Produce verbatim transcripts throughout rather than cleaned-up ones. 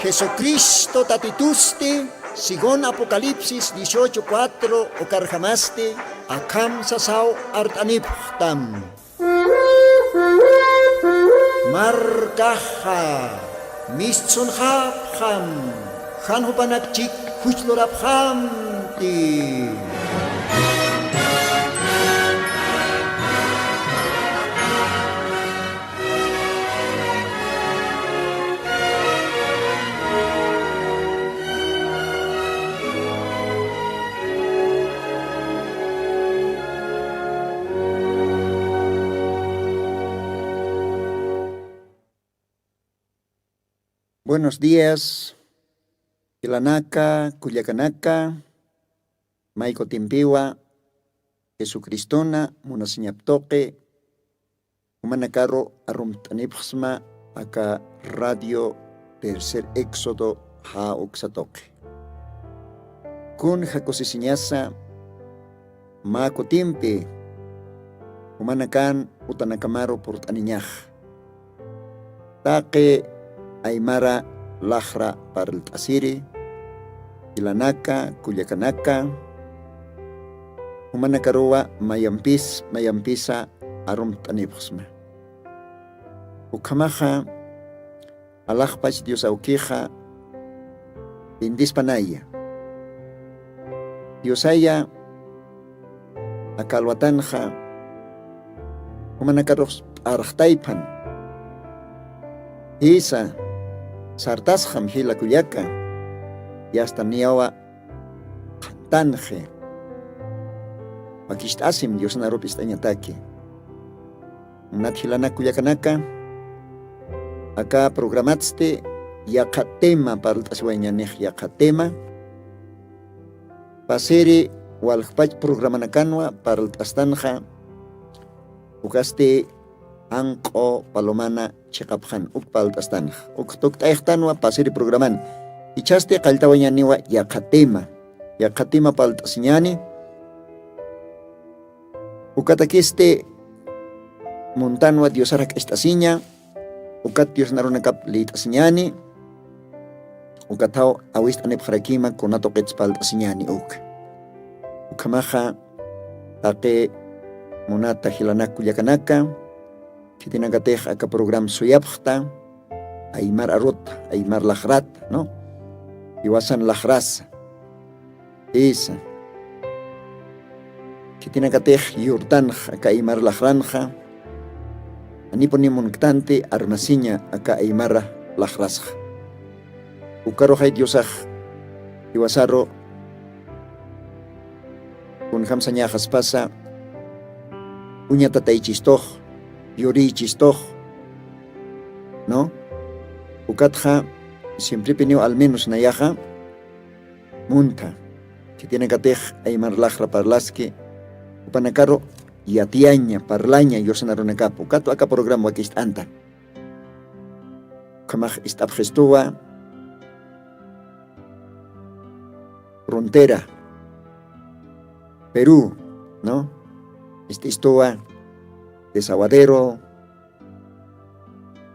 Jesucristo Tatitusti, según Apocalipsis dieciocho cuatro, ukarjamasti akham sasaw art'anipxtam. Markaxa mistsunxapxam, jan jupanakchik juchlurapxamti. Buenos días, jilanaka, kullakanaka, may kutimpiwa Jesucristona munasiñap tuqi jumanakaru arumt'anipxsma aka Radio Tercer Éxodo ja uksa tuqi. Kunja kusisiñasa mä kutimpi jumanakan utanakamaru purt'aniñax. Taqi aymara laxra parlt'asiri, jilanaka, kullakanaka, jumanakaruwa mayampis, mayampisa arumt'anipxsma. Ukhamaxa, alaxpach Dios awkixa bendispanaya. Diosaya, aka alwatanxa jumanakarux p'arxtayphan. Jisa, sartasxam jila kullaka, yasta niyawa qhantanxi. Wakicht'asim Diosna arup'ist'añataki. Munat jilanak kullakanaka, aka programatsti yaqha tema parlt'asiwañanix, yaqha tema. Pasiri waljpach programanakanwa parlt'astanxa, ukasti anq'u palomana chiqapxan uk parlt'astanxa. Uk tukt'ayxtanwa pasiri programan. Ichhasti qalltawañaniwa yaqha tema. Yaqha tema parlt'asiñani. Ukatakisti muntanwa Diosar jak'acht'asiña, ukat Diosna arunakap liyt'asiñani, ukat jaw awist'anipxarakima kuna tuqits parlt'asiñani uk. Ukhamaxa, taqi munata jilanak kullakanaka, khitinakatix aka programa suyapxta, aymar arut, aymar laxrat, ¿no? Jiwasan laxrasa. Jisa. Khitinakatix yurtanx aka aymar laxranxa, janipuni munktanti armasiña aka aymar laxrasxa. Ukaruxay Diosax jiwasaru kunjamsañaxaspasa uñatataychistux, yuriychistux, ¿no? Ukatxa siemprepiniw al menos nayaxa munta. Khitinakatix aymar laxra parlaski, jupanakaru yatiyaña, parlaña Diosna arunakap. Ukatwa aka programa wakicht'anta. Ukhamax ist'apxistuwa frontera Perú, ¿no? Ist'istuwa Desaguadero,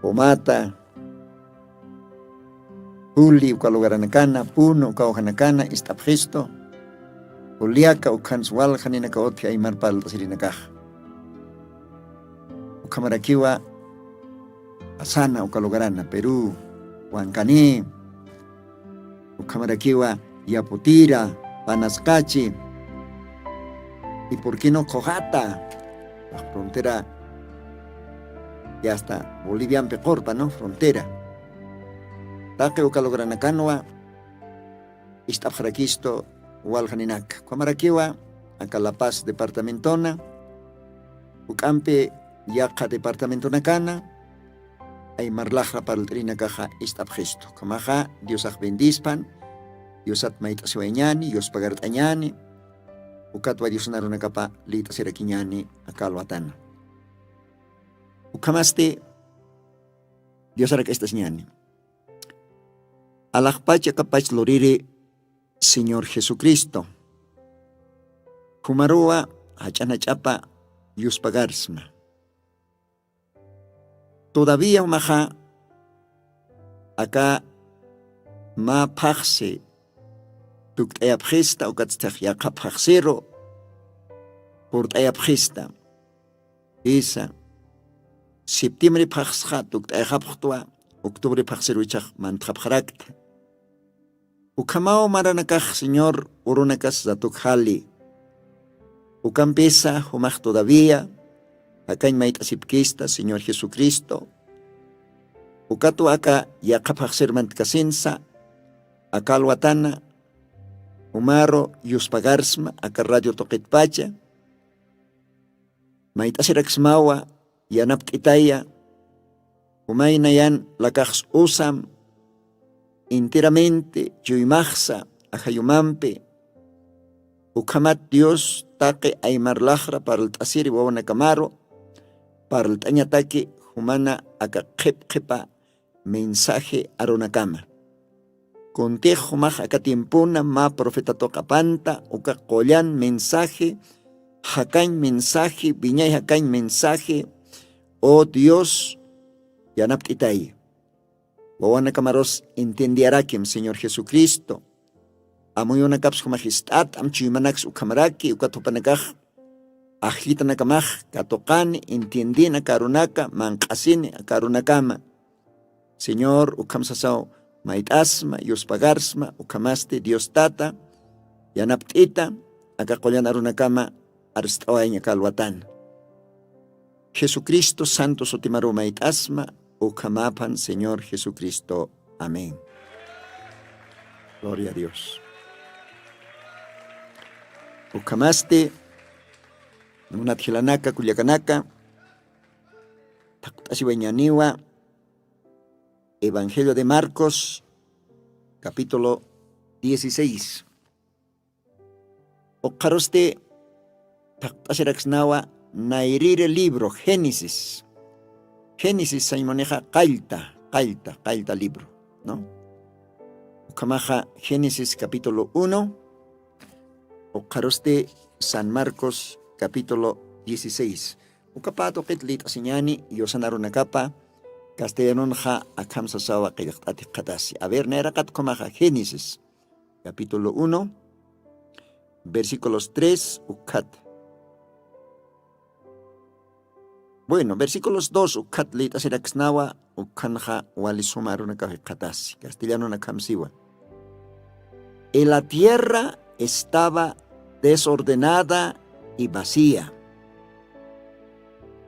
Pomata, Juli uka lugaranakana, Puno uka ujanakana ist'apxistu, Juliaca ukhansa walja ninaka utji aymar parlt'asirinakaxa. Ukhamarakiwa Asana uka lugarana, Perú, Huancaní, ukhamarakiwa Yaputira, Panasqachi, y por qué no Qhujata, frontera, y hasta Boliviampi qurpa, ¿no? Frontera. Taqi uka lugaranakanwa ist'apxarakistu walja ninaka. Ukhamarakiwa aka La Paz departamentona, juk'ampi yaqha departamentonakana, aymar laxra parlt'irinakaxa ist'apxistu. Ukhamaxa Diosax bendispan, Diosat mayt'asiwayañani, yuspagart'añani, ukatwa Diosna arunakapa liyt'asirakiñani aka alwatana. Ukhamasti Diosarak ist'asiñani. Alaxpach akapach luriri Señor Jesucristo. Jumaruwa jach'an jach'apa yuspagarsma. Todavía jumaxa aka mä phaxsi tukt'ayapxista ukatstix yaqha phaxsiru purt'ayapxista. Isa, septiembre phaxsxa tukt'ayxapxtwa, octubre phaxsiru ichax mantxapxarakta. Ukhamaw maranakax señor urunakas satukjali. Ukampisa jumax todavía jakañ mayt'asipkista señor jesucristo. Ukatwa aka yaqha phaxsirmantkasinsa aka alwatana umaru yuspagarsma aka radio tuqitpacha. Mayt'asiraksmawa yanapt'itaya. Umaynayan lakaxs usam enteramente chuymaxsa ajayumampi. Ukhamat dios taqi aymar laxra parlt'asiri wawanakamaru parlt'añataki jumana aka qhip qhipa mensaje arunakama. Kuntix jumax aka tiempuna mä profetatuq apanta uka qullan mensaje jakañ mensaje wiñay jakañ mensaje. O dios yanapt'itay. Wawanakamarus entiendiyarakim señor jesucristo. Amuyunakaps jumax ist'at'am chuymanaks ukhamaraki uka thupanakax ajllitanakamax katuqani entiendina karunaka manq'asini karunakama. Señor ukham sasaw mayt'asma yuspagarsma ukhamasti dios tata yanapt'ita aka qullan arunakama arst'awayña kalwatan. Jesucristo santo sutimaru mayt'asma ukhamaphan señor jesucristo. Amén. Gloria a dios. Ukhamasti munat jilanaka kullakanaka thaqt'asiwañaniwa evangelio de marcos capítulo dieciséis. Uqharusti thaqt'asiraksnawa nayriri libro génesis. Génesis sañmunixa qallta qallta qallta libro, no? Ukhamaxa génesis capítulo uno. Uqharusti san marcos capítulo dieciséis. Ukapatuqit lit'asiñani yusanarunakapa castellanunxa akham sasawa qillqt'ati qhatasi a ver nayraqat ukhamaxa génesis capítulo uno versículos tres ukhat. Bueno versículos dos ukhat lit'asiraksnawa ukhanxa wali suma arunakaw jikxatasi castellanun akham siwa. Y la tierra estaba desordenada y vacía,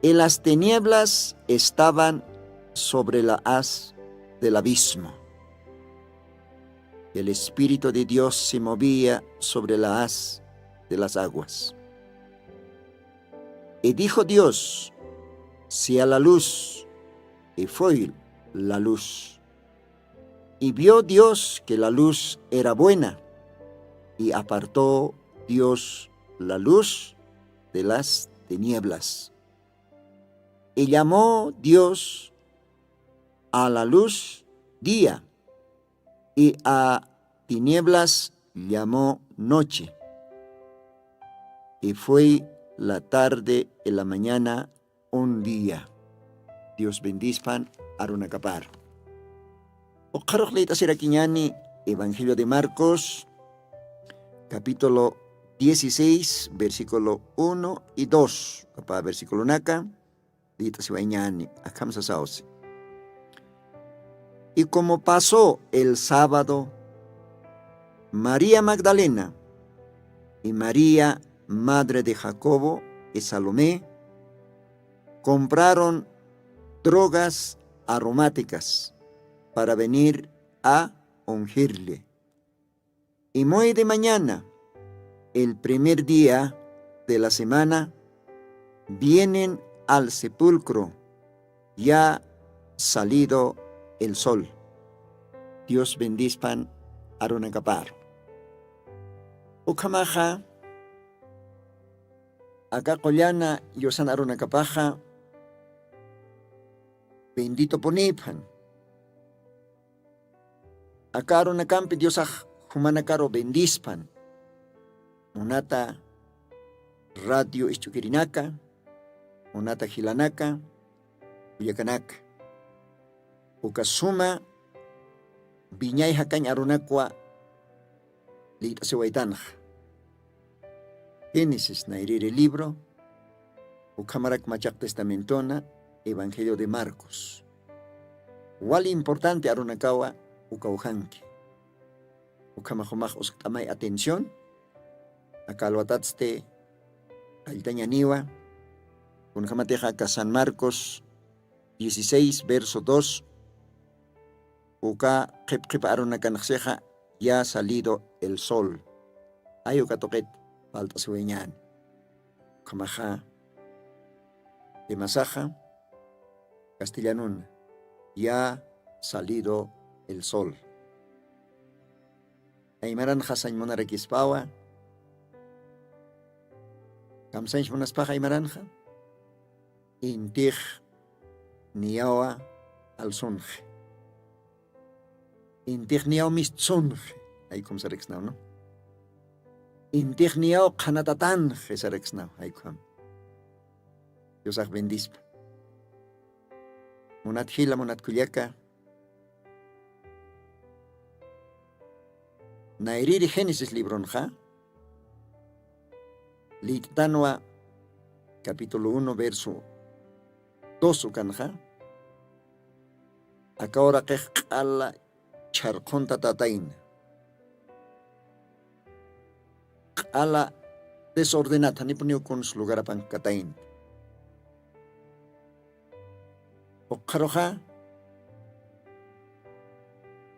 y las tinieblas estaban sobre la haz del abismo. El espíritu de dios se movía sobre la haz de las aguas. Y dijo dios, sea la luz. Y fue la luz. Y vio dios que la luz era buena. Y apartó dios la luz de las tinieblas. Y llamó dios a la luz día, y a tinieblas llamó noche. Y fue la tarde y la mañana un día. Dios bendispan arunakapar. Uqharux lit'asirakiñani evangelio de marcos capítulo dieciséis versículo uno y dos kapa versiculonaka. Lit'asiwañani akham sasawsi. Y como pasó el sábado, maría magdalena y maría madre de jacobo y salomé compraron drogas aromáticas para venir a ungirle. Y muy de mañana, el primer día de la semana, vienen al sepulcro ya salido el sol. Dios bendispan arunakapar. Ukhamaxa aka qullana yusan arunakapaxa benditopuniphan. Aka arunakampi diosax jumanakaru bendispan. Munata radio isch'ukirinaka, munata jilanaka, kullakanaka, uka suma Wiñay jakañ arunakwa lït'asiwaytanxa. Génesis nayriri libro, ukhamarak machaq testamentona, evangelio de marcos. Wali importante arunakawa ukawjanki. Ukhamaxumax uskt'amay atención. Aka alwatatsti qalltañaniwa. Kunjamatixa aka san marcos dieciséis verso dos, uka qhipqhip arunakanxsixa ya salido el sol. Ay uka tuqit falt'asiwañan. Ukhamaxa imasaxa castellanun ya salido el sol. Aymaranxa sañ munarakispawa. Kamsañs munaspaxa aymaranxa intix niyawa alsunxi. Intix niyaw mistsunxi. Aykum saraksnaw no? Intix niyaw qhanatatanxi saraksnaw aykum. Diosax bendispa. Munat jila munat kullaka, nayriri génesis libronxa lït'tanwa capítulo uno verso dos ukanxa. Aka uraqix q'ala chharqhuntatatayna. Q'ala desordenat janipuniw kuns lugarapankatayna. Uqharuxa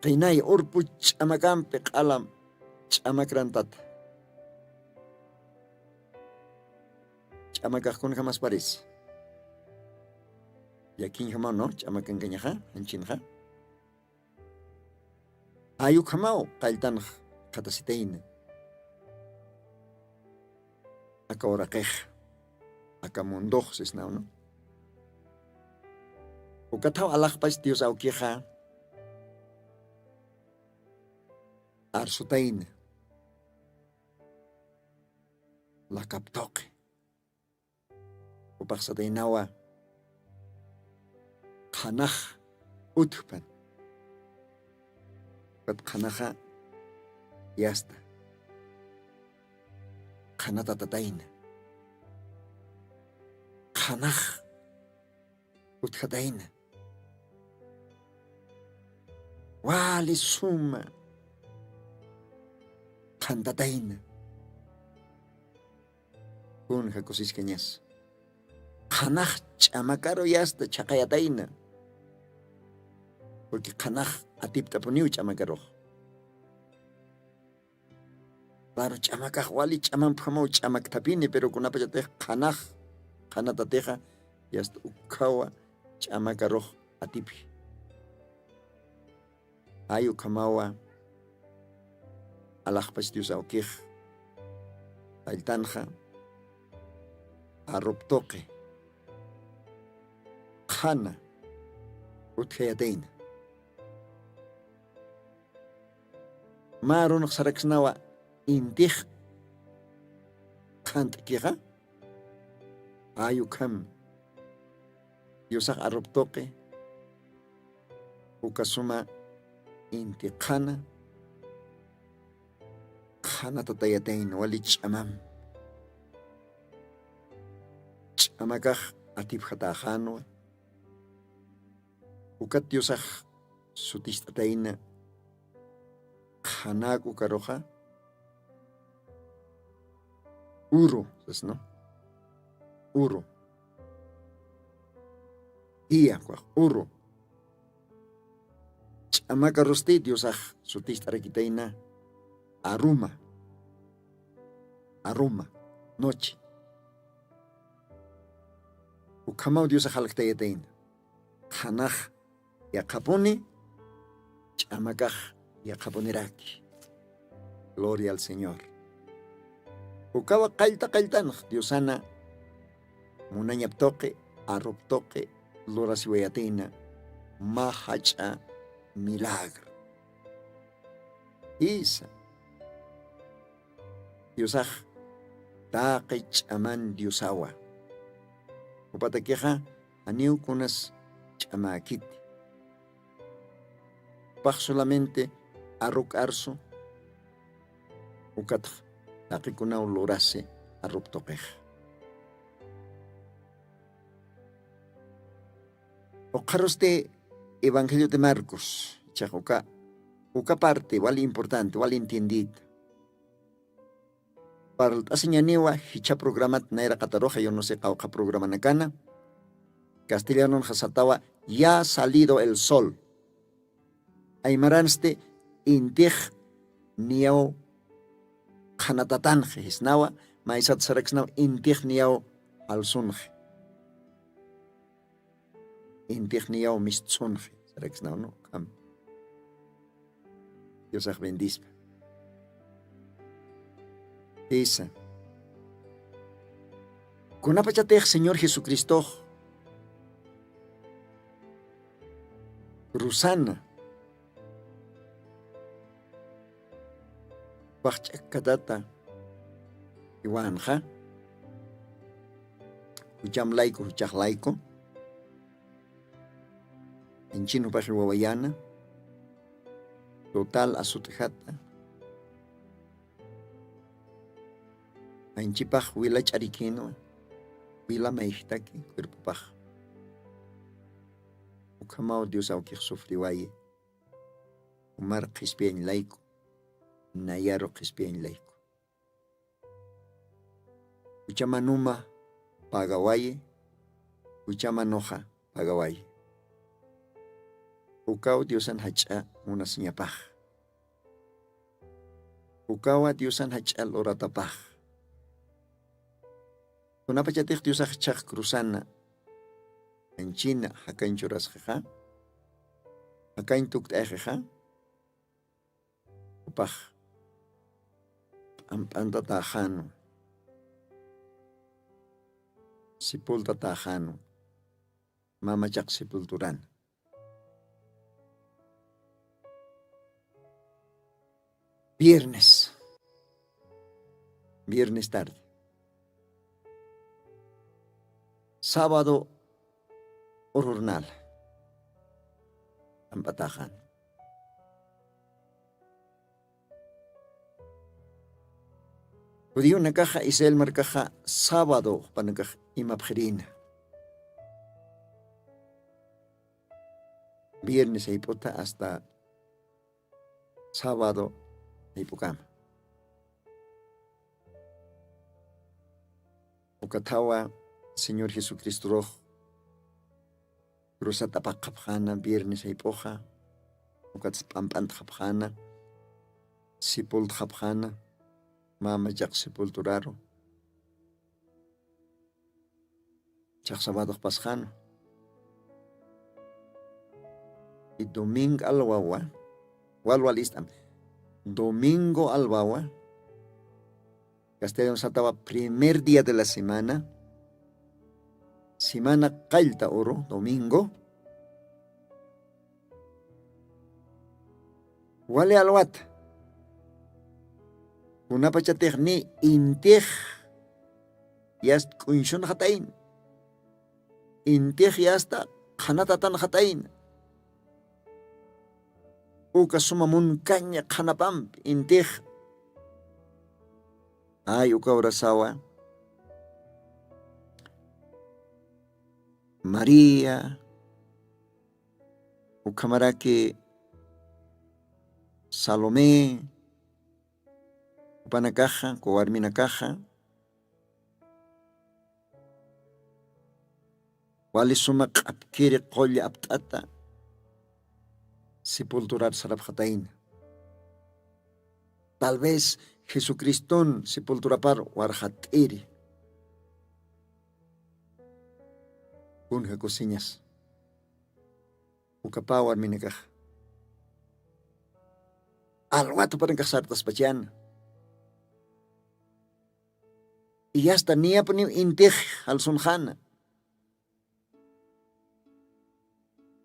qinay urpu ch'amakampi q'ala ch'amakrantata. Ch'amakaxkunjamasparis yakiñjamaw no ch'amakankañaxa janchinxa. Ayukhamaw qalltanx qhatasitayna. Aka uraqix aka mundox sisnawna. Ukathaw alaxpach dios awkixa arsutayna. Lakaptoqi upaxsataynawa. Qhanax utjpan. Ukat qhanaxa yasta qhanatatatayna. Qhanax utjatayna. Wali suma qhantatayna. Kunja kusiskañas qhanax ch'amakaru yasta chhaqayatayna. Purqui qhanax atipt'apuniw ch'amakarux. Claro ch'amakax wali ch'amampjamaw ch'amakthapini pero kunapachatix qhanax qhanatatixa yasta ukkhawa ch'amakarux atipji. Ay ukhamawa alaxpach dios awkix alltanxa arruptuqi qhana utjayatayna. Mä arunxsaraksnawa intix qhant'kixa. Ay ukham diosax arruptuqi ukasuma inti qhana qhanatatayatayna wali ch'amam. Ch'amakax atipjatäxänwa. Ukat diosax suticht'atayna qhanäk ukaruxa uru sasna. Uru iya kuax uru. Ch'amakarusti diosax suticht'arakitayna aruma. Aruma noche. Ukhamaw diosax jalktayatayna qhanax yaqhapuni ch'amakax yaqhapuniraki. Gloria al señor. Ukawa qallta qalltanx diosana munañaptuqi arruptuqi lurasiwayatayna mä jach'a milagro. Isa diosax taqi ch'aman diosawa. Jupatakixa janiw kunas ch'amäkiti. Pax solamente arruk arsu ukatx taqikunaw lurasi arrup tuqix. Uqharusti evangelio de marcos chax uka uka parte wali importante wali entiendita. Parlt'asiñaniwa jichha programat nayraqataruxa yunusi qawqha programanakana. Castellanunxa satawa ya salido el sol. Aymaransti intix niyaw qhanatatanxi jisnawa. Maysat saraksnaw intix niyaw jalsunxi. Intix niyaw mistsunxi saraksnaw no kam. Diosax bendispa. Isa kunapachatix señor jesucristox cruzana paxch'akkatata iwanxa jucham layku juchax layku. Anchin jupaxi wawayana total asut'jata. Anchipax wila ch'arikinwa wila mayjtaki cuerpopax. Ukhamaw dios awkix sufriwayi. Umar qhispiyañ layku nayaru qhispiyañ layku. Uchamanuma pagawayi. Uchamanuxa pagawayi. Ukaw diosan jach'a munasiñapax. Ukawa diosan jach'a luratapax. Kunapachatix diosax chhaq cruzana anchina jakañ churasqixa jakañ tukt'ayqixa. Upax p'amp'antataxanu sipultataxanu. Mama chaq sepulturan. Viernes. Viernes tarde. Sábado ururnal. Amp'ataxan judionakaxa israel markaxa sábado jupanakax imapxirina. Viernes jayp'uta asta sábado jayp'ukama. Ukathawa señor jesucristorux cruzat apaqxapxana viernes jayp'uxa. Ukatsa p'amp'antxapxana sipultxapxana. Mama chaq sepulturaru. Chax sabadux pasxanu. Y domingo alwawa walwal ist'am domingo alwawa. Castellano satawa primer dia de la semana. Semana qallta uru domingo. Wali alwata kunapachatix ni intix yasta k'uñsunxatayna. Intix yasta qhanatatanxatayna. Uka suma munkaña qhanapampi intix. Ay uka urasawa maría ukhamaraki salomé upanakaxa kuwarminakaxa wali suma q'apkiri qulla apt'ata sepulturar sarapxatayna. Tal vez jesucriston sepulturapar warxat'iri. Kunja kusiñas ukapä warminakax alwat jupanakax sartaspachana. Iyasta niyapuniw intix jalsunxana.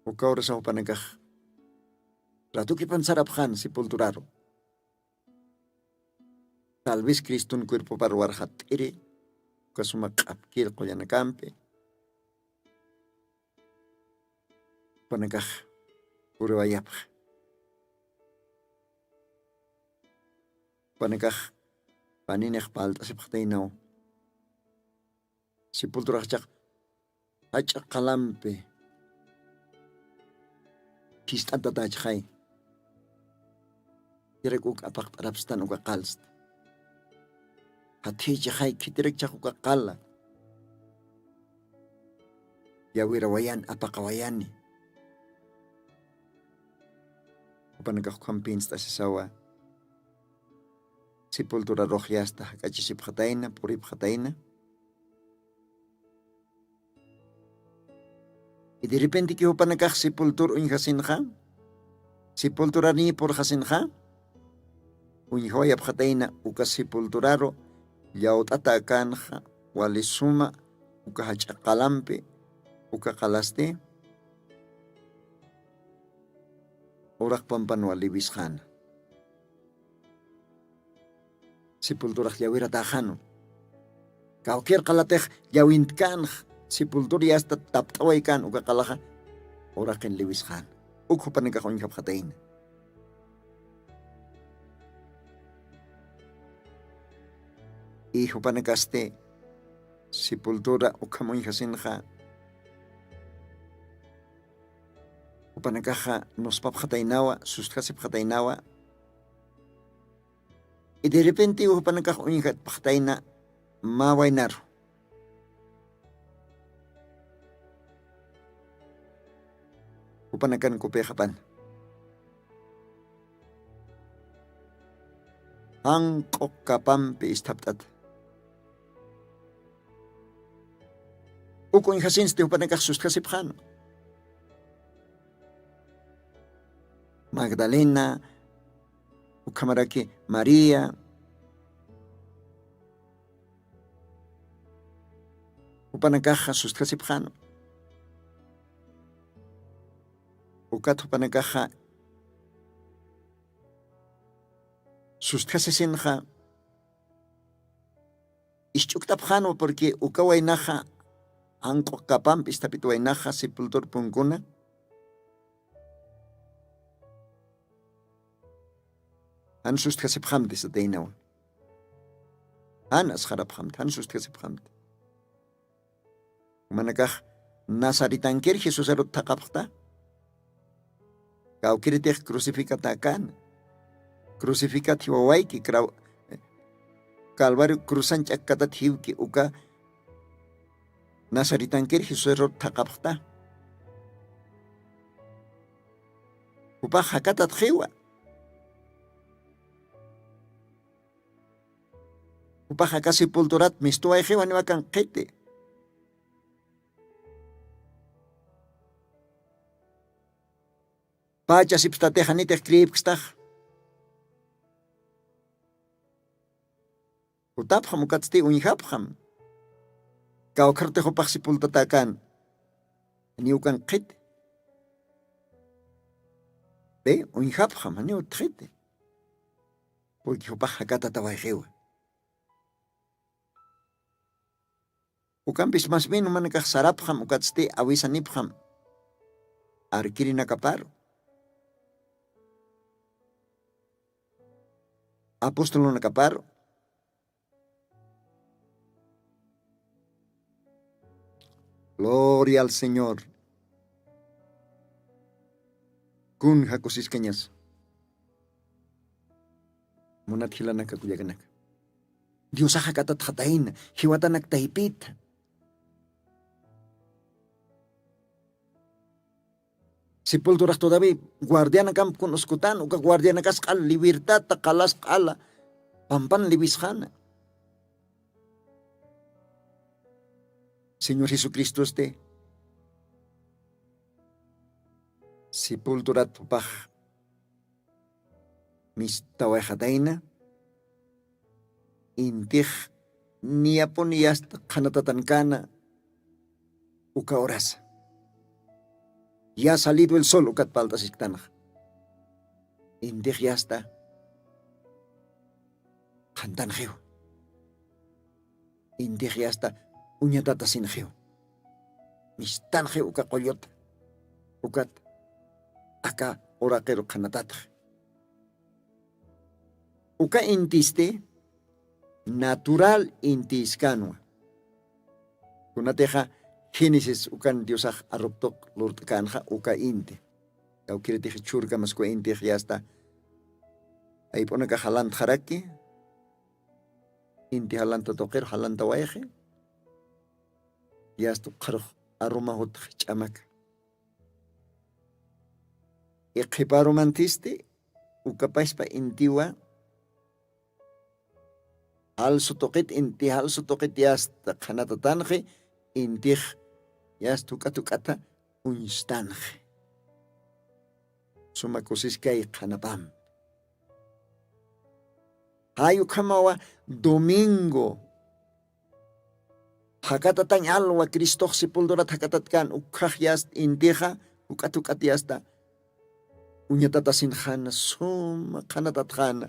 Uka urasaw jupanakax ratukipan sarapxan sepulturaru. Tal vez criston cuerpopar warxat'iri uka suma q'apkir qullanakampi jupanakax puriwayapxa. Jupanakax paninix palt'asipxataynaw. Sipulturaxchaq jach'a qalampi khist'antatachxay. Khirak uk apaqt'arapstan uka qalsta. Jathichixay khitirakchax uka qala. Yawirawayan apaqawayani. Jupanakax ukham pinst'asisawa. Sipultura ruxyasta jak'achisipxatayna puripxatayna. Y derrepenteki jupanakax sipultur uñjasinxa sipulturarniy purxasinxa. Uñjawayapxatayna uka sipulturaru llawt'ata akanxa walisuma uka jach'a qalampi uka qalasti uraqpampan waliwisxana. Sipulturax llawirataxanu. Kawkir qalatix llawintkanx sipultur yasta tapt'awaykan uka qalaxa uraqin liwisxan. Uk jupanakax uñjapxatayna. Y jupanakasti sipultura ukham uñjasinxa jupanakaxa nuspapxataynawa sustjasipxataynawa. Y derrepente jupanakax uñjatpxtayna mä waynaru jupanakan kupixapan janq'u kapampi isthapt'ata. Uk uñjasinsti jupanakax sustjasipxanu. Magdalena ukhamaraki maría jupanakaxa sustjasipxanu. Ukat jupanakaxa sustjasisinxa isch'ukt'apxanwa purqui uka waynaxa janq'u kapampi isthapit waynaxa sipultur punkuna jan sustjasipxamti sataynawa. Jan asxarapxamti jan sustjasipxamti. Jumanakax nazaretankir jesusarut thaqapxta. Kawkiritix crucificatäkana crucificat jiwawayki calvario cruzan ch'akkatat jiwki uka nazaretankir jesusarut thaqapxta. Jupax jakatat jiwa. Jupax aka sepulturat mistuwayxiw janiw akan qhiti. Pachasipstatix janitix creepkstax. Jutapxam ukatsti uñjapxam. Kawkharutix jupax sepultatäkan janiw ukan qhiti. Pi uñjapxam janiw utxiti. Purqui jupax jakatatawayxiwa. Ukampis masmin jumanakax sarapxam ukatsti awisanipxam arkirinakaparu apostolunakaparu. Gloria al señor. Kun jakusiskañas munat jilanaka kullakanaka. Diosaxa katatxatayna jiwatanak taypita. Sepulturax todavi guardianakamp kun uskutan uka guardianakas q'al liwirtata qalas q'ala pampan liwisxana. Señor jesucristosti sepulturat jupax mistawayxatayna. Intix niyapuni yasta qhanatatankana uka urasa. Ya salidu el sol ukat palt'asisktanxa. Intix yasta qhantanxiw. Intix yasta uñatatasinxiw. Mistanxiw uka qulluta ukat aka uraqiru qhanatatxa. Uka intisti natural intiskanwa. Kunatixa génesis ukan diosax arruptuq lurt'kanxa uka inti. Kawkiritix churka maskwa intix yasta ayp'unaka jalantxaraki. Inti jalanta tuqiru jalanta wayxi yasta uqharux aruma jutx ch'amaka. Iqhiparumantisti ukapaspa intiwa jalsu tuqit inti jalsu tuqit yasta qhanatatanxi. Intix yasta juk'at juk'ata uñstanxi. Suma kusiskay qhanapampi. Jay ukhamawa domingo jakatatañ alwa cristox sepulturat jakatatkän ukhax yasta intixa juk'at juk'at yasta uñatatasinxana suma qhanatatxana.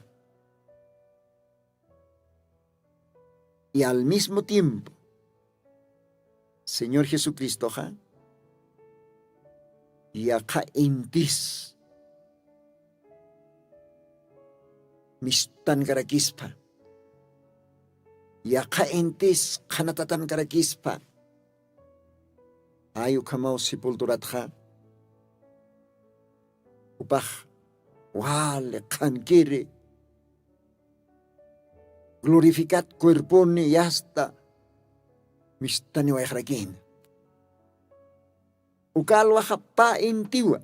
Y al mismo tiempo señor jesucristoxa yaqha intis mistankarakispa yaqha intis qhanatatankarakispa. Ay ukhamaw sepulturatxa jupax wali qhankiri glorificat cuerponi yasta mistaniwayxarakina. Uka alwaxa pä intiwa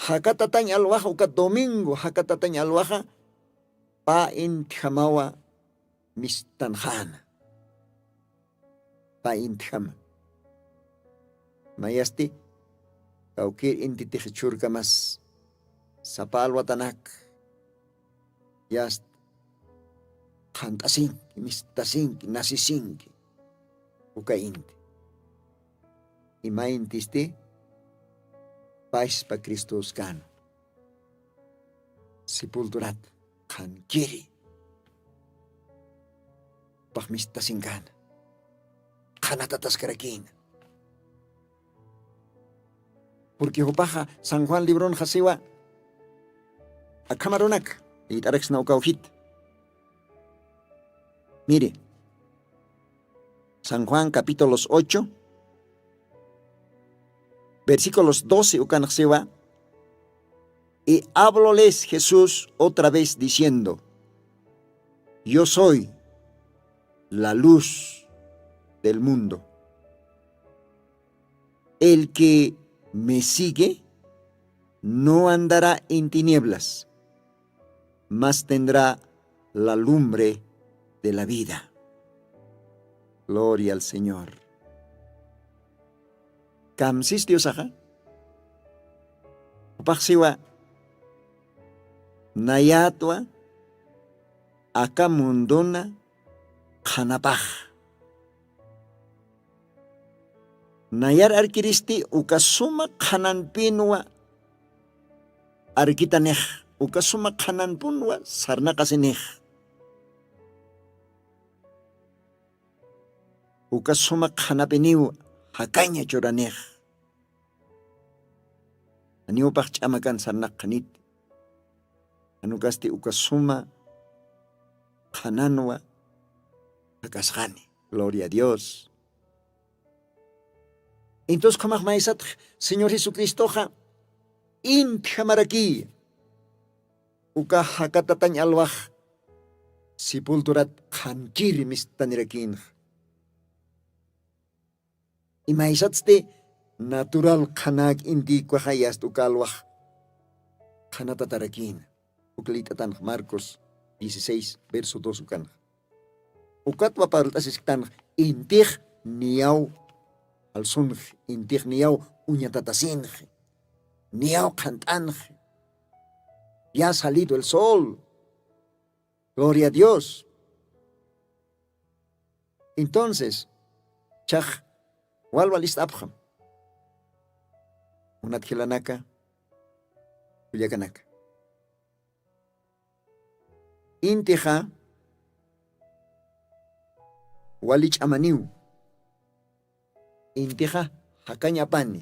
jakatatañ alwaxa uka domingo jakatatañ alwaxa pä intijamawa mistanxäna. Pä intijama mayasti kawkir intitix churkamas sapa alwatanak yasta qhant'asinki mistasinki nasisinki. Uka inti ima intisti paspa cristoskana sepulturat qhankiri jupax mistasinkana qhanatataskarakina. Purqui jupaxa san juan libronxa siwa akhamarunak liyt'araksna ukawjit. Miri san juan capítulos ocho versículos doce ukanxsiwa. Y habloles jesús otra vez diciendo, yo soy la luz del mundo. El que me sigue no andará en tinieblas, mas tendrá la lumbre de la vida. Gloria al señor. Kamsis diosaxa jupaxsiwa nayatwa aka munduna qhanapax. Nayar arkiristi uka suma qhananpinwa arkitanix uka suma qhananpunwa sarnaqasinix. Uka suma qhanapiniw jakaña churanix. Janiw pax ch'amakan sarnaqxaniti. Janukasti uka suma qhananwa jakasxani. Gloria a dios. Intus khamax maysatx señor jesucristoxa intijamarakiya uka jakatatañ alwax sepulturat qhankiri mistanirakïnxa. Imaysatsti natural qhanak intïkwaxa yasta uka alwax qhanatatarakïna. Uka lït'atanx marcos dieciséis verso dos ukanxa. Ukatwa parlt'asisktanx intix niyaw alsunxi intix niyaw uñatatasinxi niyaw qhant'anxi. Ya salido el sol. Gloria a dios. Entonces chax walwal ist'apxam munat jilanaka kullakanaka. Intixa wali ch'amaniw. Intixa jakañ apani.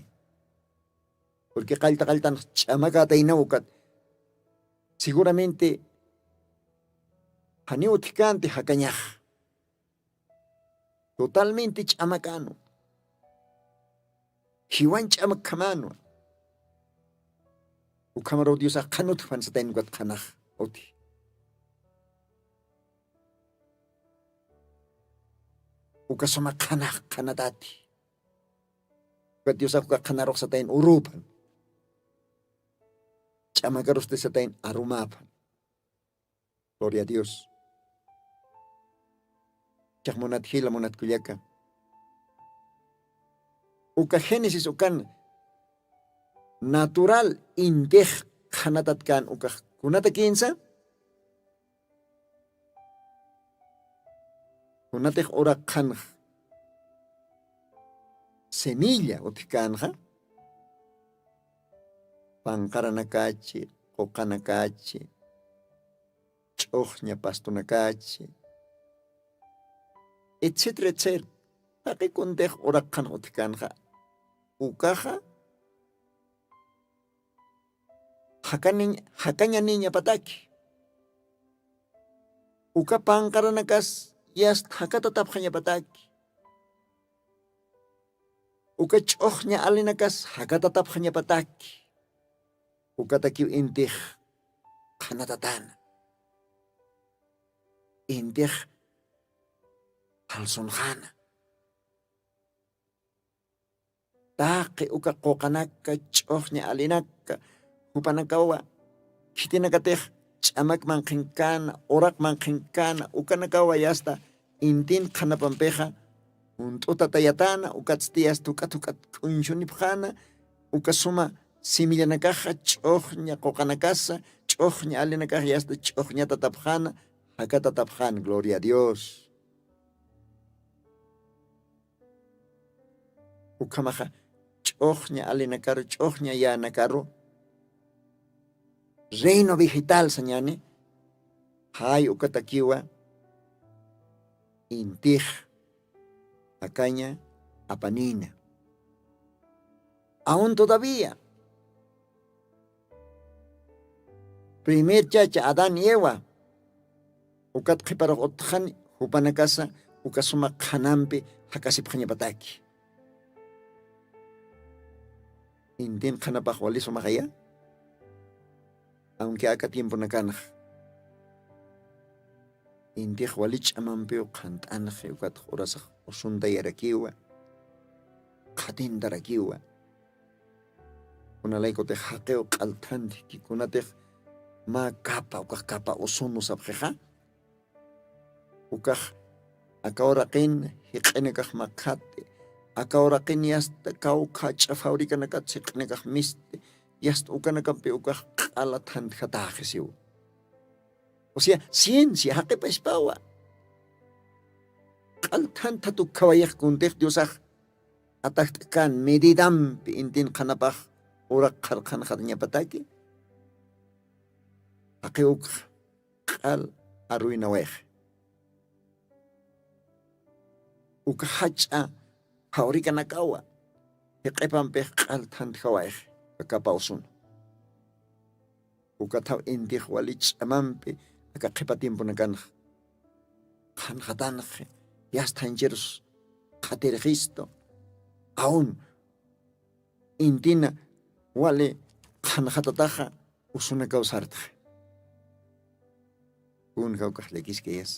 Purqui qallta qalltan ch'amakataynaw ukat seguramente Janiw utjkänti jakañax. Totalmente ch'amakanwa. Jiwan ch'amakjamanwa. Ukhamaruw diosax qhanutjpan satayn ukat qhanax utji. Uka suma qhanax qhanatati. Ukat diosax uka qhanarux satayn urupan. Ch'amakarusti satayn arumapan. Gloria a dios. Chax munat jila munat kullaka, uka génesis ukan natural intix qhanatatkan ukax kunata kinsa? Kunatix uraqxanx semilla utjkänxa, panqaranakachi, quqanakachi, ch'uxña pastunakachi, etcétera etcétera. Taqi kuntix uraqxanx utjkänxa ukaxa jakañaniñapataki. Uka panqaranakas yasta jakatatapxañapataki. Uka ch'uxña alinakas jakatatapxañapataki. Ukatakiw intix qhanatatana. Intix jalsunxana. Taqi uka quqanaka ch'uxña alinaka jupanakawa khitinakatix ch'amakman qhinkana uraqman qhinkana ukanakawa yasta intin qhanapampixa junt'utatayatana ukatsti yasta juk'at juk'at k'uñchunipxana. Uka suma simillanakaxa ch'uxña quqanakasa ch'uxña alinakax yasta ch'uxñatatapxana. Jakatatapxana gloria a dios. Ukhamaxa ch'uxña alinakaru ch'uxña yänakaru reino vegetal sañani. Jay ukatakiwa intix jakaña apanina. Aun todavía primer chacha adán y eva ukat qhiparux utxani jupanakasa uka suma qhanampi jakasipxañapataki. Intin qhanapax wali sumaxaya. Aunque aka tiemponakanxa intix wali ch'amampiw qhant'anxi ukatx urasax usuntayarakiwa qhatintarakiwa. Kunalaykutix jaqiw q'althanti kikunatix mä kapa ukax kapa usunu sapxixa. Ukax aka uraqin jiq'inakax makxati aka uraqin yasta kawkhach'a fabricanakat jiq'inakax misti yasta ukanakampi ukax q'ala thantjataxisiw. Usya ciencia jaqipaspawa q'al thanthat ukkhawayax kuntix diosax atakt'kan medidampi intin qhanapax uraq qharqhanxatañapataki. Jaqi ukx q'al arruinawayxi uka jach'a jawrikanakawa jiq'ipampix q'al thantjawayxi. Kakapawsuna ukathaw intix wali ch'amampi aka qhipa tiemponakanxa qhanxatanxi yasthanchirus qhatirxistu aun intina wali qhanxatataxa usunakaw sartxi. Kunjaw kax llakiskayas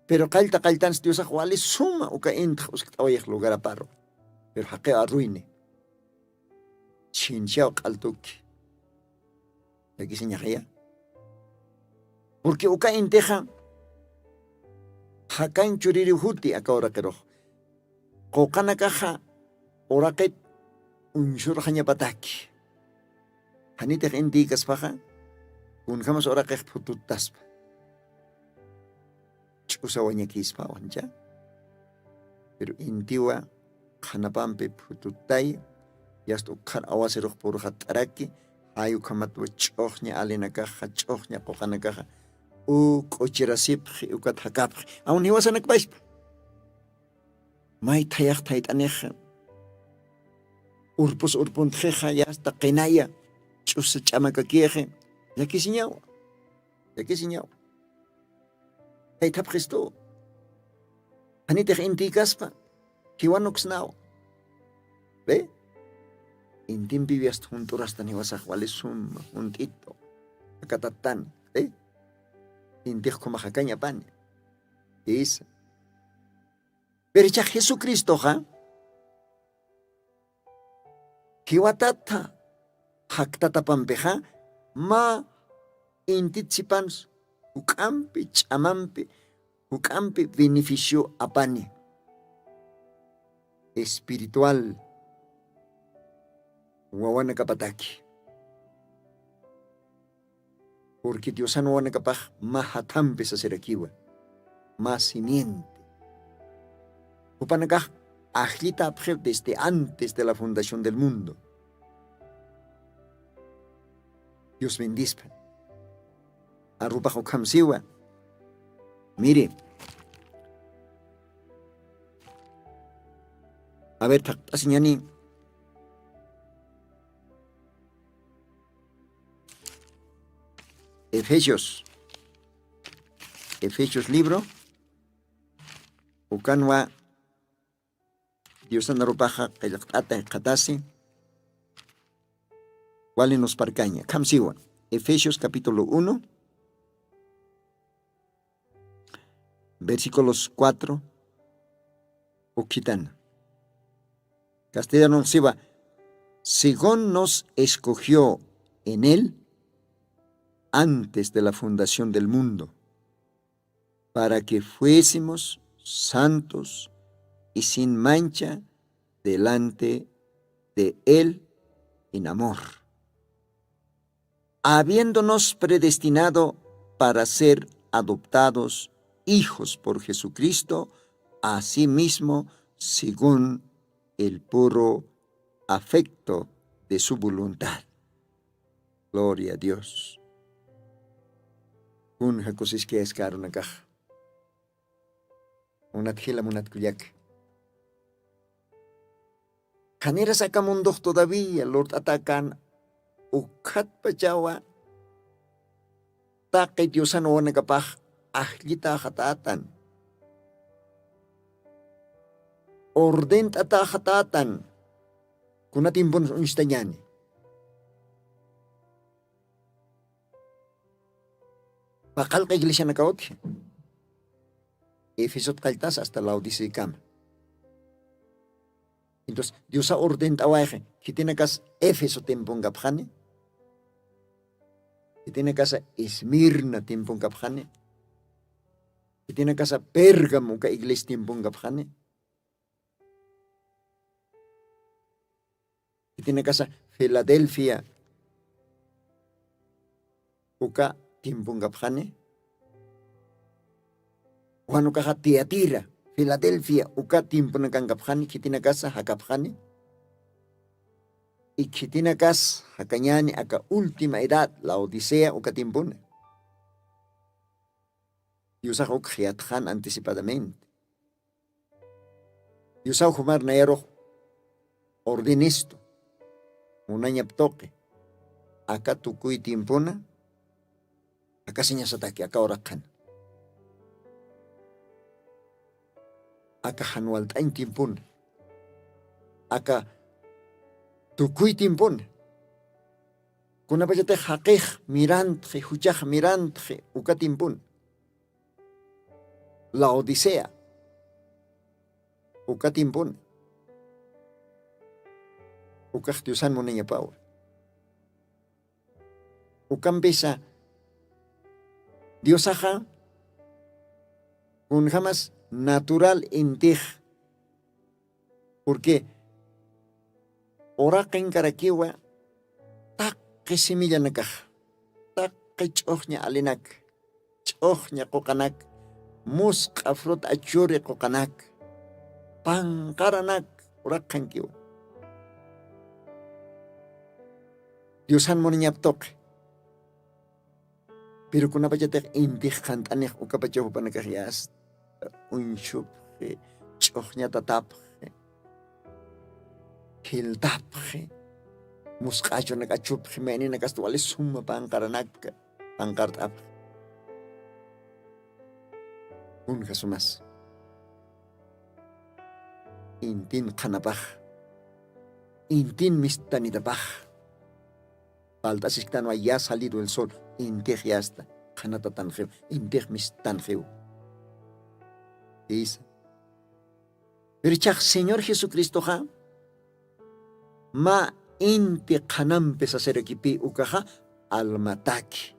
pero qallta qalltans diosax wali suma uka intx uskt'awayax lugaraparu. Pero jaqiw arruini chinchaw q'altuki. Llakisiñaxaya purqui uka intixa jakañ chuririw juti aka uraqirux quqanakaxa uraqit uñsurxañapataki. Janitix intïkaspaxa kunjamas uraqix phututtaspa ch'usa wañakispawancha. Pero intiwa qhanapampi phututay yasta ukhar awasirux purxat'araki. Jay ukhamatwa ch'uxña alinakaxa ch'uxña quqanakaxa u k'uchirasipxi ukat jakapxi awn jiwasanakpaspa. Maythayax thayt'anixa urpus urpuntxixa yasta qinaya ch'usa ch'amakakixi llakisiñawa. Llakisiñaw. Jaythapxistu. Janitix intïkaspa jiwanuksnaw. Ve, intimpiwi asta junt'urastan jiwasax wali suma junt'itu. Akatattan. Ve, intix khumaxakañapani. Isa. Pero ichax jesucristoxa jiwatatha jaktatapampixa mä intit sipansa juk'ampi ch'amampi juk'ampi beneficio apani espiritual wawanakapataki. Purqui diosan wawanakapax mä jathampi sasirakiwa mä simiente jupanakax ajllitapxiw desde antes de la fundación del mundo. Dios bendispa. Arrupax ukhamsiwa. Miri, a ver thaqt'asiñani. Efesios, efesios libro ukanwa. Diosanarupaxa qillqt'ata qhatasi. Wali nusparkaña khamsiwa. Efesios capítulo uno, versículos cuatro ukhitana. Castellanonxiwa, según nos escogió en él antes de la fundación del mundo, para que fuésemos santos y sin mancha delante de él en amor, habiéndonos predestinado para ser adoptados hijos por Jesucristo, asimismo según el puro afecto de su voluntad. Gloria a Dios. Kun jakusiski eskarunakax. Munat jila munat kullak. Qhanirasaka mundux todavía lurt'atakan ukhatpachawa taqi diosan wawanakapax ajllitaxatatan. Ordent'ataxatatan. Kuna timpun uñstañani. Paqalqa iglesianakawtji. Efesot qalltas asta laodicekama. Entonces diosa ordent'awayxi khitinakas efeso timpunkapxani, khitinakasa esmirna timpunkapxani, khitinakasa pérgamo uka iglesia timpunkapxani, khitinakasa filadelfia uka timpunkapxani, wanukaxa tiatira filadelfia uka timpunakankapxani khitinakasa jakapxani. Ikhitinakas jakañani aka última edad laodicea uka timpuna. Diosax uk jiyatxan anticipadamente. Diosaw jumar nayarux ordenistu munañaptuqi aka tukuy timpuna. Aka siñasataki aka uraqhan aka janwalt'añ timpuna aka tukuy timpuna. Kunapachatix jaqix mirantxi juchax mirantxi uka timpuna laodicea uka timpuna. Ukax diosan munañapawa. Ukampisa diosaxa kunjamas natural intix. Purqui uraqin karakiwa taqi simillanakax taqi ch'uxña alinak ch'uxña quqanak musq'a frut achuri quqanak panqaranak uraqankiwa. Diosan munañaptuqi. Piru kunapachatix intix qhant'anix ukapachaw jupanakax yasta uñchupxi ch'uxñatatapxi jiltapxi musq'achunak achupxi mayninakasta wali suma panqaranakka panqart'apxi. Kunja sumas intin qhanapax, intin mistanitapax. Palt'asisktanwa ya salido el sol, intix yasta qhanatatanxiw, intix mistanxiw. Isa. Pero ichax señor jesucristoxa mä inti qhanampi sasirakipi ukaxa almataki,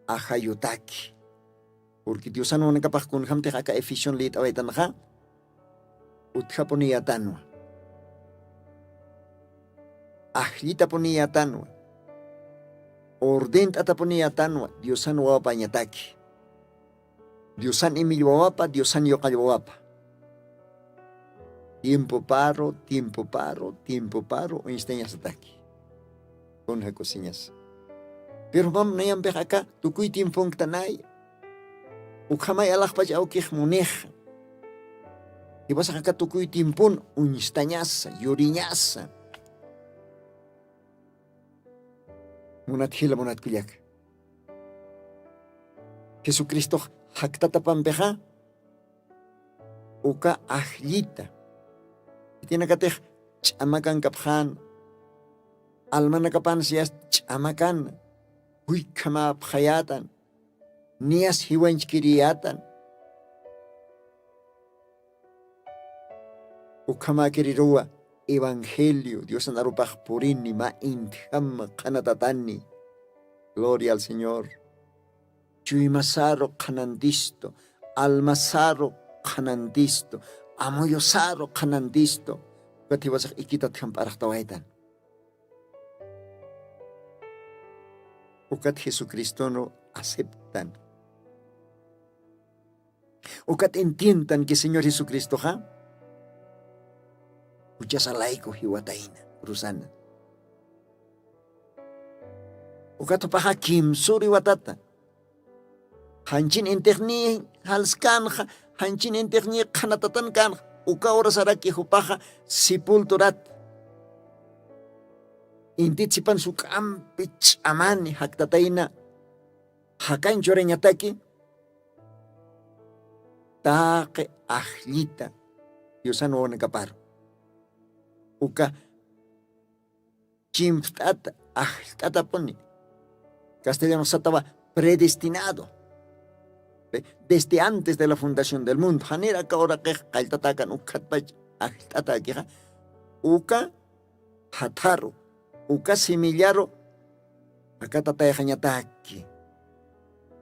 ajayutaki. Purqui diosan wanakapax kunjamtix aka efesion lït'awaytanxa, utjapuniyätanwa, ajllitapuniyätanwa, ordent'atapuniyätanwa diosan wawapañataki. Diosan imillwawapa diosan yuqallwawapa, tiempoparu tiempoparu tiempoparu uñstañasataki. Kunja kusiñasa. Pero mam nayampix aka tukuy tiemponktanay. Ukhamay alaxpach awkix munixa. Iwasax aka tukuy tiempon uñstañasa yuriñasa. Munat jila munat kullaka, jesucristox jaktatapampixa uka ajllita. Khitinakatix ch'amakankapxan, almanakapan siyas ch'amakan, juykhamäpxayätan, niyas jiwañchkiriyätan. Ukhamäkiriruwa evangelio diosan arupax purini mä intjam qhanatatani. Gloria al señor. Chuymasaru qhanantistu, almasaru qhanantistu, amuyusaru qhanantistu. Ukat jiwasax ikitat jamp'araxtawaytan. Ukat jesucristonu aceptan. Ukat entientan ki señor jesucristoxa juchasalayku jiwatayna cruzana. Ukat jupaxa kimsuri watata, janchin intixniy jalskanxa, janchin intixniy qhanatatan kanxa. Uka urasaraki jupaxa sepulturat intit sipan suk'ampi ch'amani jaktatayna, jakañ churañataki taqi ajllita diosan wawanakaparu. Uka chimpt'ata ajllt'atapuni, castellano satawa predestinado, desde antes de la fundación del mundo janir aka uraqix qalltatakan ukkhatpach ajllt'atakixa. Uka jatharu, uka simillaru akatatayxañataki.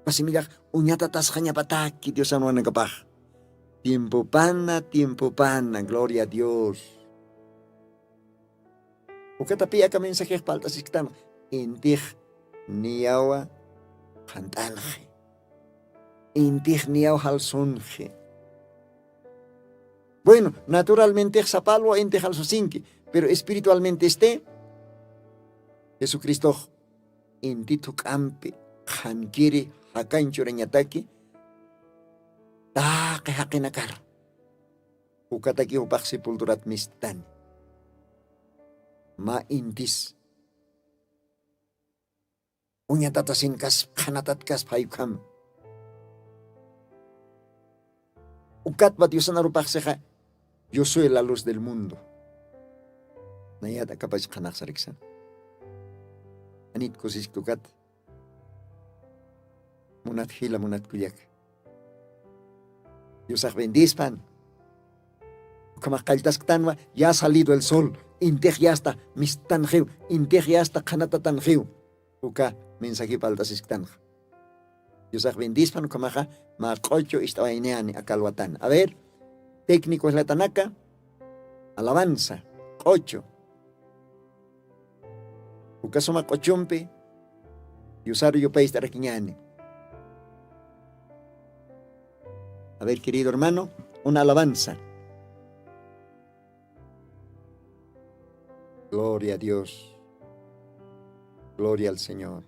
Uka simillax uñatatasxañapataki diosan wanakapax. Tiempopana tiempopana gloria a dios. Ukatapi aka mensajix palt'asisktan, intix niyawa qhant'anxi, intix niyaw jalsunxi. Bueno, naturalmentix sapalwa intix jalsusinki, pero espiritualmente este jesucristox inti thuk'ampi qhankiri jakañ churañataki taqi jaqinakar. Ukataki jupax sepulturat mistani. Mä intis uñatatasin kaspa qhanatatkaspa jaykham. Ukatpa diosan arupaxsixa, yo soy la luz del mundo. Nayat akapach qhanaxsariksan. Anit kusisktukat. Munat jila munat kullaka, diosax bendispan. Ukhamax qalltasktanwa ya salido el sol, intix yasta mistanxiw, intix yasta qhanatatanxiw. Uka mensajiw palt'asisktanxa. Diosax bendispan ukhamaxa. Mä q'ochu ist'awayniyani akalwatan a ver, técnico islatanaka, alabanza q'ochu. Uka suma q'ochumpi diosaru yupayst'arakiñani. A ver querido hermano, una alabanza. Gloria a dios. Gloria al señor.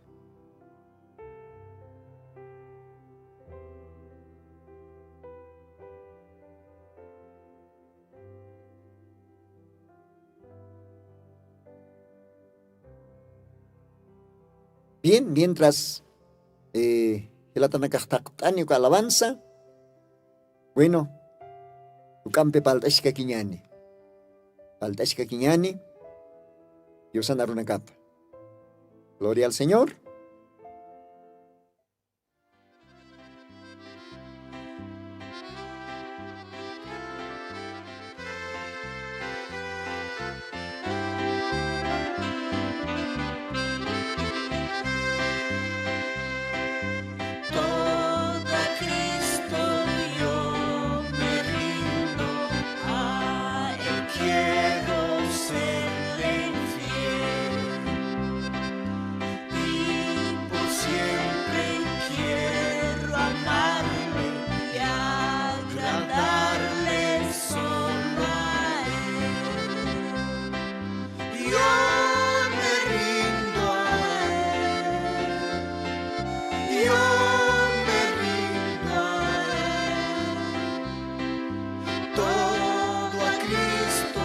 Bien, mientras jilatanakax thaqt'ani uka alabanza, Bueno, juk'ampi palt'askakiñani. Palt'askakiñani. Diosan arunakapa. Gloria al Señor. Todo a Cristo yo me rindo, a Él quiero serle fiel. Y por siempre quiero amarle y agradarle solo a Él. Yo me rindo a Él, yo me rindo a Él. Todo a Cristo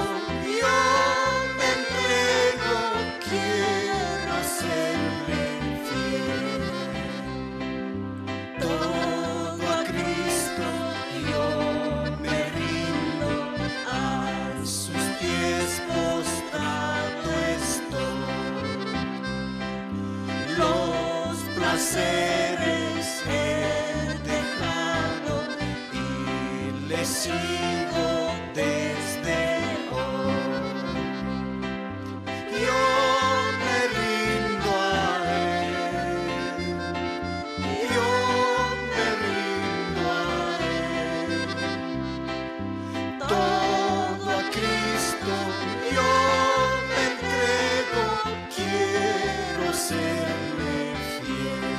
yo me entrego, quiero serle fiel. Todo a Cristo yo me rindo, a sus pies postrado estoy. Los placeres he dejado y le sigo desde hoy. Yo me rindo a Él, yo me rindo a Él. Todo a Cristo yo me entrego, quiero serle fiel.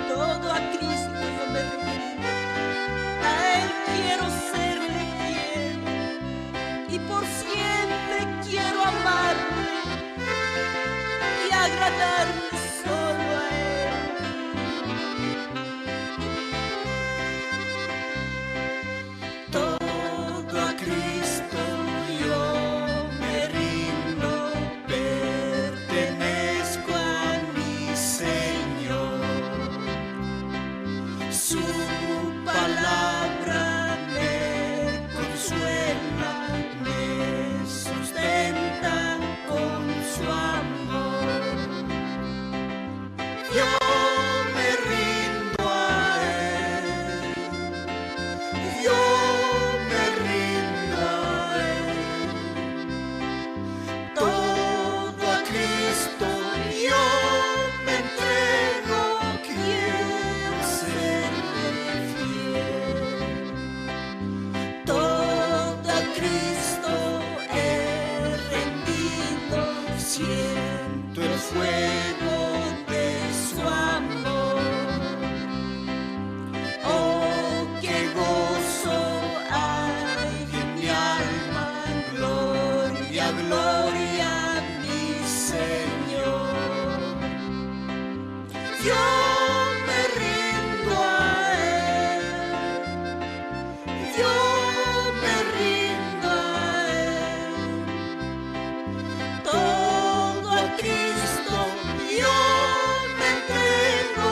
Todo a Cristo yo me rindo, a Él quiero serle fiel, y por siempre quiero amarle y agradarle solo a Él. Todo a Cristo yo me rindo, pertenezco a mi Señor. Su palabra me consuela, me sustenta con su amor. Yo me rindo a Él, yo me rindo a Él. Todo a Cristo yo me entrego, quiero serle fiel. Todo a Cristo he rendido, siento el fuego de su amor. Oh, qué gozo hay en mi alma, gloria, gloria a mi Señor. Yo me rindo a Él, yo me rindo a Él. Todo a Cristo yo me entrego,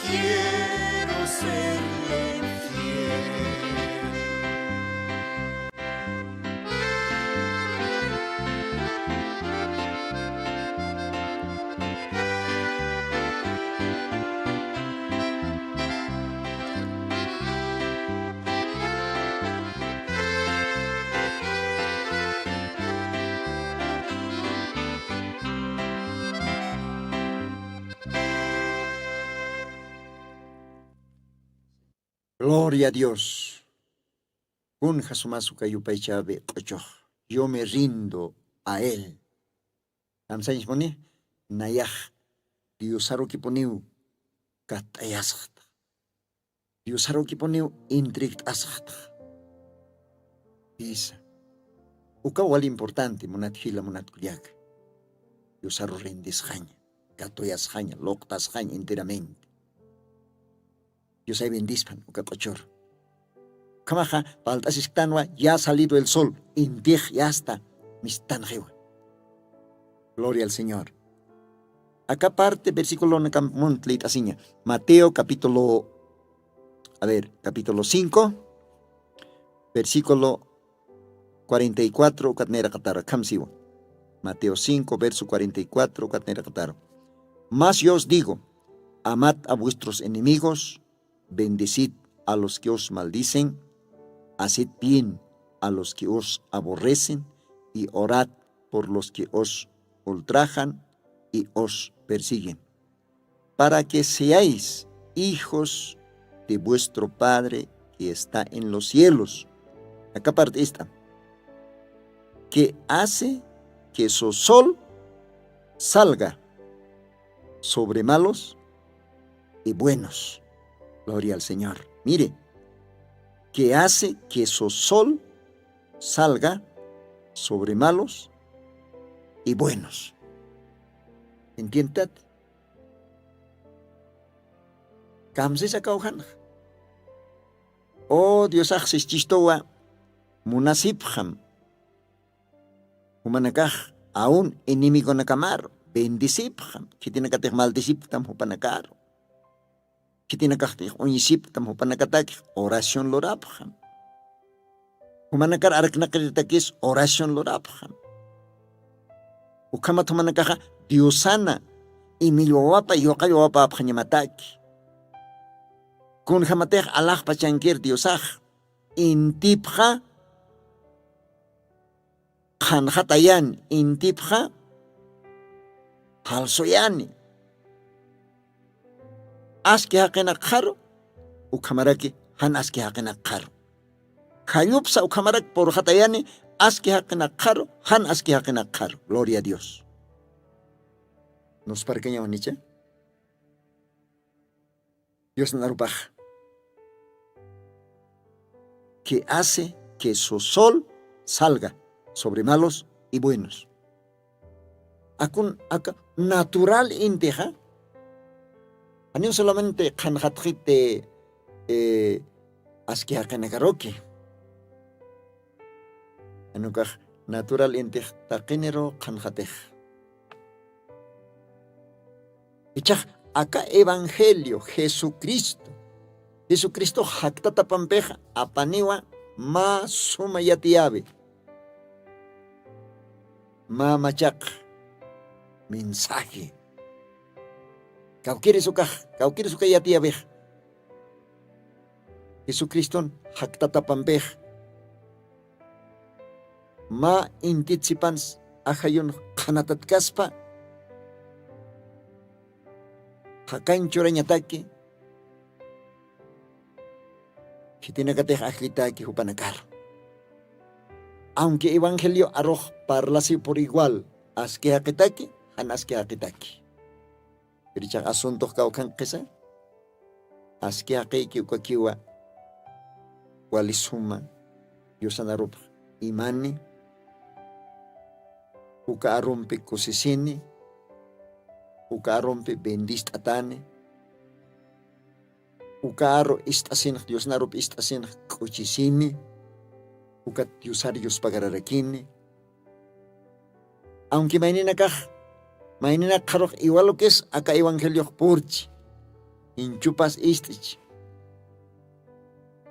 quiero serle fiel. Gloria a Dios. Kunja sumas uka yupaychawi q'uchux, yo me rindo a Él. Kamsañspuni, nayax Diosarukipuniw katt'ayasxta. Diosarukipuniw intrigt'asxta. Jisa. Uka wali importante, munat jila, munat kullaka. Diosaru rendisxaña, katuyasxaña, luqtasxaña enteramente. Diosay bendispan uka q'uchur. Ukhamaxa palt'asisktanwa, ya ha salido el sol, intix ya está mistanxiwa. Gloria al Señor. Aka parte versiculonakam munt lït'asiña. Mateo capítulo, a ver, capítulo cinco, versículo cuarenta y cuatro, ukat nayraqataru akham siwa. Mateo cinco, verso cuarenta y cuatro, ukat nayraqataru. Mas yo os digo, amad a vuestros enemigos, bendecid a los que os maldicen, haced bien a los que os aborrecen, y orad por los que os ultrajan y os persiguen, para que seáis hijos de vuestro Padre que está en los cielos. Aka parte esta, que hace que su sol salga sobre malos y buenos. Gloria al Señor. Mire, que hace que su sol salga sobre malos y buenos. ¿Entiendet? Kamsisa kawjanxa. O Diosax sischistuwa munasipxam. Jumanakax aun enemigonakamaru bendisipxam, khitinakatix maldisiptam jupanakaru. Khitinakaxtix uñisiptam jupanakatakix oración lurapxam. Jumanakar arknaqiritakis oración lurapxam. Ukhamat jumanakaxa diosana imillwawapa yuqallwawapa apxañamataki. Kunjamatix alaxpachankir diosax intipxa qhanxatayani intipxa jalsuyani. Aski jaqinakxaru ukhamaraki jan aski jaqinakxaru. Jallupsa ukhamaraki purxatayani aski jaqinakxaru jan aski jaqinakxaru. Gloria a dios. Nusparkañawanicha? Diosnarupax que hace que su sol salga sobre malos y buenos. Akun aka natural intixa. Aniw solamente qhanxatxiti aski jaqinakaruki. Anukax natural intix taqiniru qhanxatix. Ichax aka evangelio jesucristo jesucristox jaktatapampixa apaniwa mä suma yatiyawi. Mä machaq mensaje kawkirisukax kawkirisuka yatiyawix. Jesucriston jaktatapampix mä intitsipan ajayun qhanatatkaspa jakañ churañataki. Khitinakatix ajllitaki jupanakar aunque evangelio arux parlasiw pur igual aski jaqitaki jan aski jaqitaki. Pirichax asuntox kawkhanqisa aski jaqiyki ukakiwa walisuma diosan arupx imani uka arumpi kusisini uka arumpi bendist'atani uka aru ist'asinx diosan arupi ist'asinx k'uchisini ukat diosar yuspagararakini. Aunque mayninakax mayninakxarux iwalukis aka evangeliox purchi inchupas ist'ich.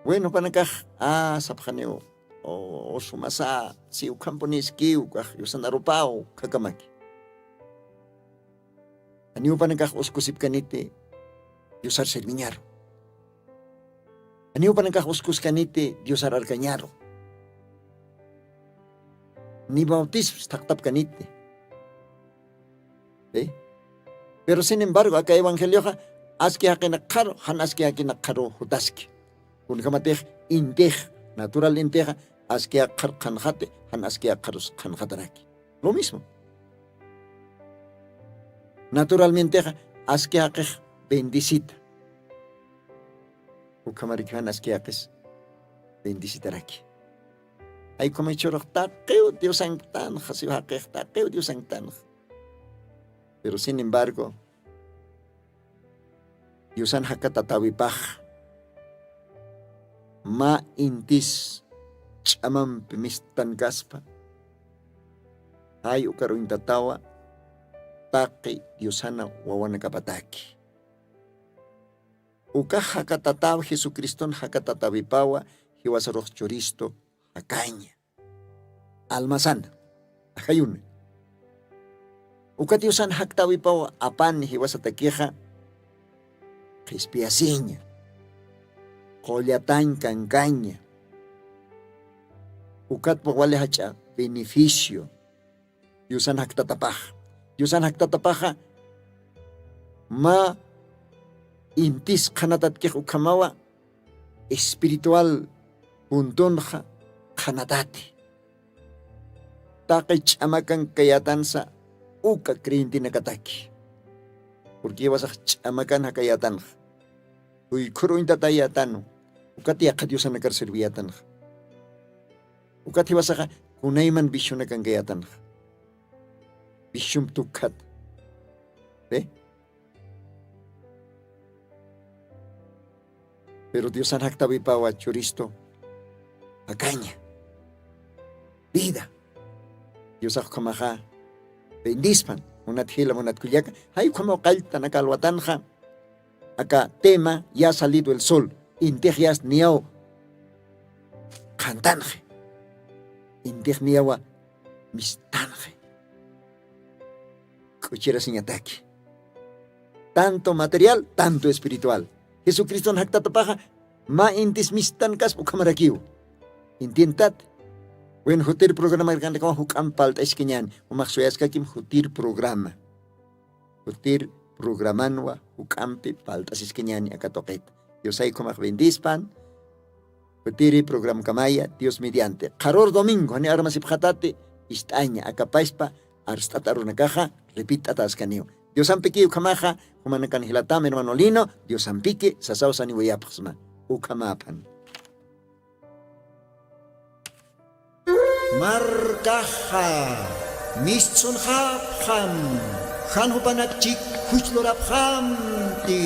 Bueno panakax a sapxaniw o sumasa si ukhampuniskiw kax yusan arupaw khakamaki. Aniw panakax uskusipkaniti diosar serviñaru. Aniw panakax uskuskaniti diosar arkañaru. Ni bautismus thaqtapkaniti. Pero sin embargo aka evangelioxa aski jaqinakxaru jan aski jaqinakxaru jutaski. Kunjamatix intix natural intixa aski jaqxar qhanxati jan aski jaqxarus qhanxataraki. Lo mismo naturalmentexa aski jaqix bendisita. Ukhamariki jan aski jaqis bendisitaraki. Ay kumichurux taqiw diosanktanxa siw jaqix taqiw diosanktanxa. Pero sin embargo diosan jakatatawipax mä intis ch'amampi mistankaspa jay ukaruñtatawa. taqi diosana wawanakapataki. Ukax jakatataw jesucriston jakatatawipawa jiwasarux churistu jakaña almasana ajayuna. Uka diosan jaktawipaw apan jiwasatakixa qhispiyasiña qullatañ kankaña. Ukatpa wali jach'a beneficio diosan jaktatapaxa. Diosan jaktatapaxa mä intis qhanatatkix ukhamawa espiritual puntunxa qhanatati. Taqi ch'amakan kayatansa uka creyentenakataki. Purqui jiwasax ch'amakan jakayatanxa juykhur uñtatayatanu. Ukat yaqha diosanakar serviyatanxa. Ukat jiwasaxa kunayman visionakan kayatanxa. Visiom tukhat. Pero diosan jaktawipawa churistu jakaña vida. Diosax ukhamaxa bendispan munat jila munat kullaka. Jay ukhamaw qalltanaka alwatanxa aka tema ya salido el sol. Intix yas niyaw qhantanxi. Intix niyawa mistanxi. K'uchirasiñataki tanto material tanto espiritual. Jesucriston jaktatapaxa mä intis mistan kaspa ukhamarakiw. Intintat wen jutir programarkanakawa juk'amp palt'askañani. Umax suyaskakim jutir programa jutir programanwa juk'ampi palt'asiskañani aka tuqita. Diosay ukhumax bendispan. Jutiri programkamaya dios mediante qharur domingo jani armasipxatati ist'aña akapaspa arst'at arunakaxa repit'ataskaniw. Diosampiki ukhamaxa jumanakan jilatam hermano lino diosampiki sasawsaniwayapxsma. Ukhamapan markaxa mistsunxapxam jan jupanakchik juchlurapxamti.